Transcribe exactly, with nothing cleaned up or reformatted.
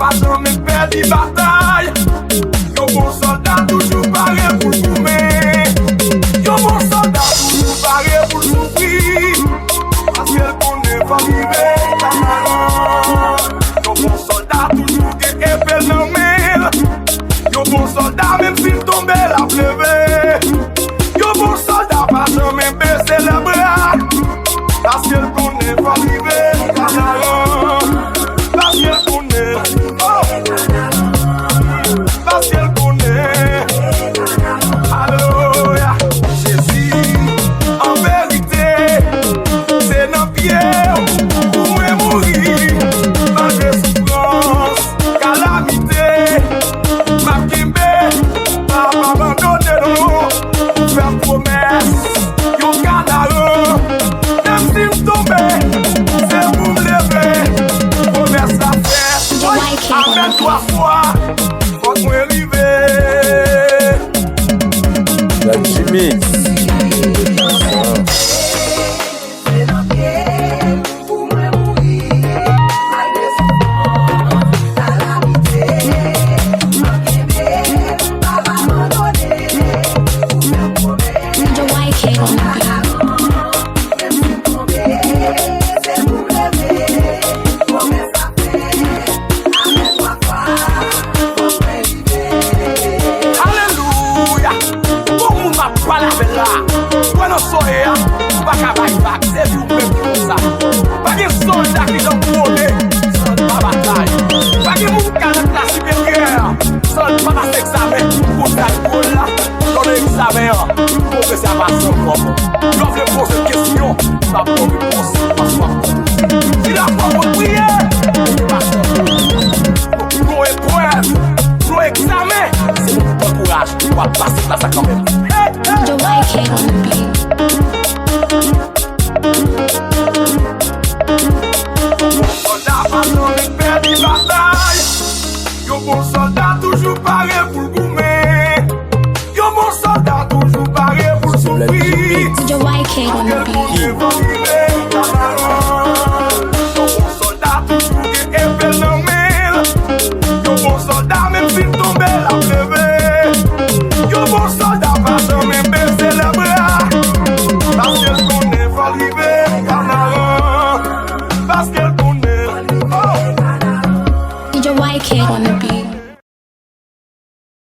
Pa janmen pèdi batay. Yon bon sòlda toujou pare pou l goumen. Yon bon sòlda toujou pare pou l soufri. Paske l konnen fò l rive Kanaran. Yon bon sòlda toujou gen epe l nan men l. Yon bon sòlda, menm si l tonbe, l ap leve. Yon bon sòlda pa janmen bese lèbra. Paske l konnen fò l rive Kanaran. Paske l konnen, oh, paske l konnen. Alelouya, Jezi, an verite, se nan pye w pou mwen mouri. Malgre soufrans, kalamite, m ap kenbe, m ap abandone non. Ou fè m pwomès, yon Kanaran. Menm si m tonbe, se pou m leve. Pwomès la fèt, apèn twa fwa, fòk mwen rive. Jimmy. Alelouya! Bon moun m ap pale avè l la. Wè nan sa w ye a, ou pa ka bay vag, se li ou menm ki konsa. Pa gen sòlda ki janm pwone san l pa batay. Pa gen moun k ka nan klas siperyè san l pa pase egzamen. Konsa l pwone la, lè w nan egzamen an, ou pwogrese a pa san pwoblèm. Lè w vle poze kesyon, ou pa pran repons, paske w ap konn. Si lafwa w konn priye, ou pa konn. Gwo eprèv, gwo egzamen, se pou pran kouraj, w ap pase klas la kanmenm. Hey, hey, hey. Sòlda pa janm pèdi batay. Yon bon sòlda toujou pare pou l goumen. Yon bon sòlda toujou pare pou l soufri. Paske l konnen fò l rive Kanaran. Yon bon sòlda toujou gen epe l nan men l. Yon bon sòlda, menm si l tonbe, l ap leve. Yon bon sòlda pa janmen bese lèbra. Paske l konnen fò l rive Kanaran. Paske l konnen, oh. D J Y K on the beat.